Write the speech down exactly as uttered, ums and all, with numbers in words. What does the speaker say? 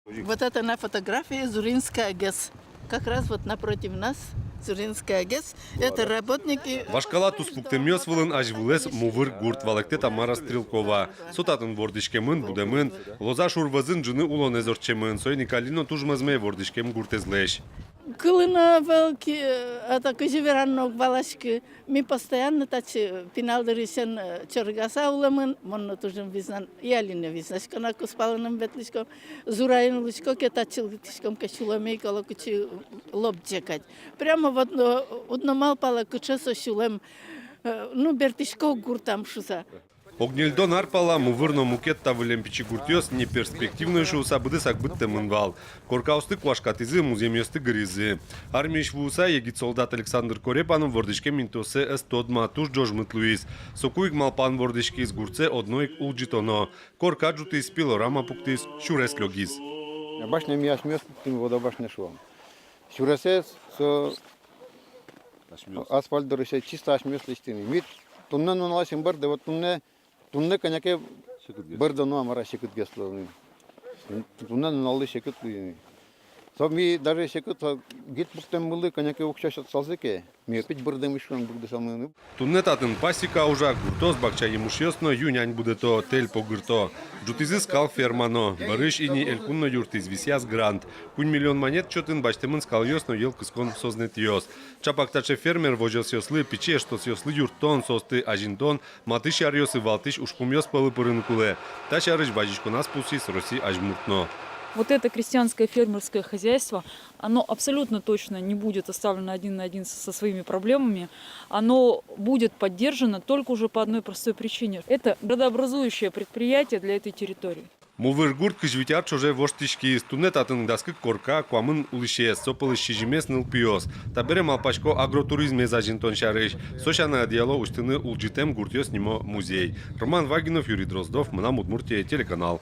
Вот это на фотографии Зуринская ГЭС. Как раз вот напротив нас Зуринская ГЭС. Это работники. Вашкала туспуктэмъёс вылын азьвылэз Мувыр гурт, валэктэ Тамара Стрелкова. Со татын вордӥськемын, будэмын. Лоза шур вӧзын ӝыны улонэз ортчемын. Соин ик али но туж мӧзме вордӥськем гуртэзлэсь. Кылыны ӧвӧл ке, это кызьы верано, уг валаськы. Ми постоянно татчы пинал дырысен, э, чорыгаса улэмын, мон но тужын визнан, и али но визнасько на, кузпалыным ветлӥськом, Зураын улӥсько ке, татчы лыктӥськом ке, сюлэме ик оло кыӵе лобӟе кадь. Прямо вот, но, уд но малпалэ, кыӵе со сюлэм, э, ну, бертӥсько гуртам шуса. Ог ньыльдон ар пала Мувыр но мукет та выллем пичи гуртъёс неперспективной шуыса быдэсак быдтэмын вал. Коркаосты куашкатӥзы, музъемъёсты гыризы. Армиысь вуыса егит солдат Александр Корепанов вордӥськем интыоссэ ӧз тодма, туж ӝожмыт луиз. Соку ик малпан вордӥськиз: гуртсэ одно ик улӟытоно. Корка ӝутӥз, пилорама пуктӥз, сюрес лёгиз. Башня, ми асьмеос пуктӥм, водобашня шуом. Сюресэз со асфальт дорысен чисто асьмеос лэсьтӥм. Ми туннэ нуналэ ӧм бӧрды, вот туннэ Туннэ кӧня ке бӧрдоно, а мар-а, секытгес луэ. Туннэ нуналлы секыт луэ. Со ми даже секыт, а, гид пуктэммылы кӧня ке уксё сётсалзы ке, ми опять бӧрдомы, шуом, бӧрдысалмы. Туннэ татын пасека ужа, гуртоос бакча емышъёс но ю-нянь будэто, тэль погырто. Ӝутӥзы скал ферма но. Бӧрысь ини элькун но юрттӥз, висъяз грант. Куинь миллион манет чотын басьтэмын скалъёс но йӧл кыскон сознэтъёс. Чапак таӵе фермер возёсъёслы, пичи эштосъёслы юрттон, соосты азинтон, матысь аръёсы валтӥсь ужпумъёс пӧлы пырыны кулэ. Та сярысь вазиськоназ пусйиз Росси азьмурт но. Вот это крестьянское фермерское хозяйство, оно абсолютно точно не будет оставлено один на один со, со своими проблемами. Оно будет поддержано только уже по одной простой причине. Это градообразующее предприятие для этой территории. Мувыр гурт кызь вить ар ӵоже воштӥськиз. Туннэ татын дас кык корка, куамын улӥсез, со пӧлысь сизьымез нылпиос. Табере малпасько агротуризмез азинтон сярысь. Со сяна ӧдъяло усьтыны «Улӟытэм гуртъёс» нимо музей. Роман Вагинов, Юрий Дроздов, «Мынам Удмуртие» телеканал.